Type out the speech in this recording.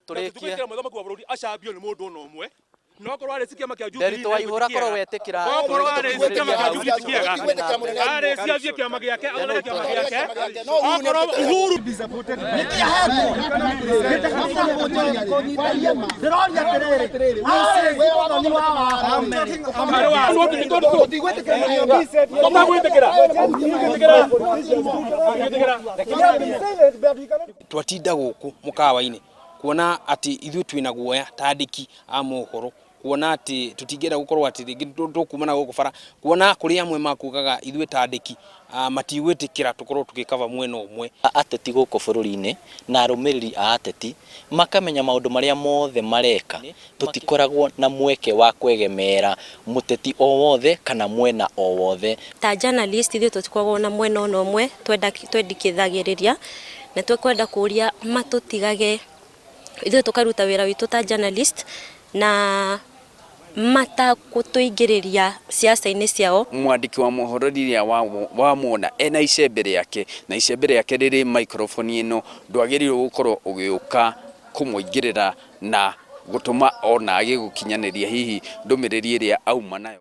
Tũrĩkie. Tũtigwĩtĩkĩra mũthamaki wa bũrũri acambio nĩ mũndũ ona ũmwe. No korwo arĩ kĩama kĩa Jubilee Nderitu Waihũra korwo wetĩkĩra Okorwo arĩ kĩama kĩa Jubilee ti kĩega. Tũtigwĩtĩkĩra mũnene Arĩ ciathiĩ kĩama gĩake, athondeke kĩama gĩake. No Uhuru nĩ Okorwo Uhuru Twatinda gũkũ mũkawa-inĩ kuona atĩ ithuĩ twĩna guoya ta andĩki a mohoro, kuona atĩ tũtingĩenda gũkorwo atĩ rĩngĩ tũkuma na gũkũ bara, kuona kũrĩ amwe makugaga ithuĩ ta andĩki matigwĩtĩkĩra tũkorwo tũgĩkaba mwena ũmwe. Ateti gũkũ bũrũri-inĩ na arũmĩrĩri a ateti makamenya maũndũ marĩa mothe mareka, tũtikoragwo na mweke wa kwegemera mũteti o wothe kana mwena o wothe. Ta journalist ithuĩ tũtikoragwo na mwena ona ũmwe twendikithagĩrĩria, na tũkwenda kũria matũtigage ithuĩ tũkaruta wĩra witũ ta journalist na matakũtũingĩrĩria siasa-inĩ ciao. Mwandĩki wa mohoro rĩrĩa wamwona ena icembe rĩake na icembe rĩake rĩrĩ microphone ĩno, ndwagĩrĩirwo gũkorwo ũgĩũka kũmũingĩrĩra na gũtũma ona age gũkinyanĩria hihi ndũmĩrĩri ĩrĩa auma nayo.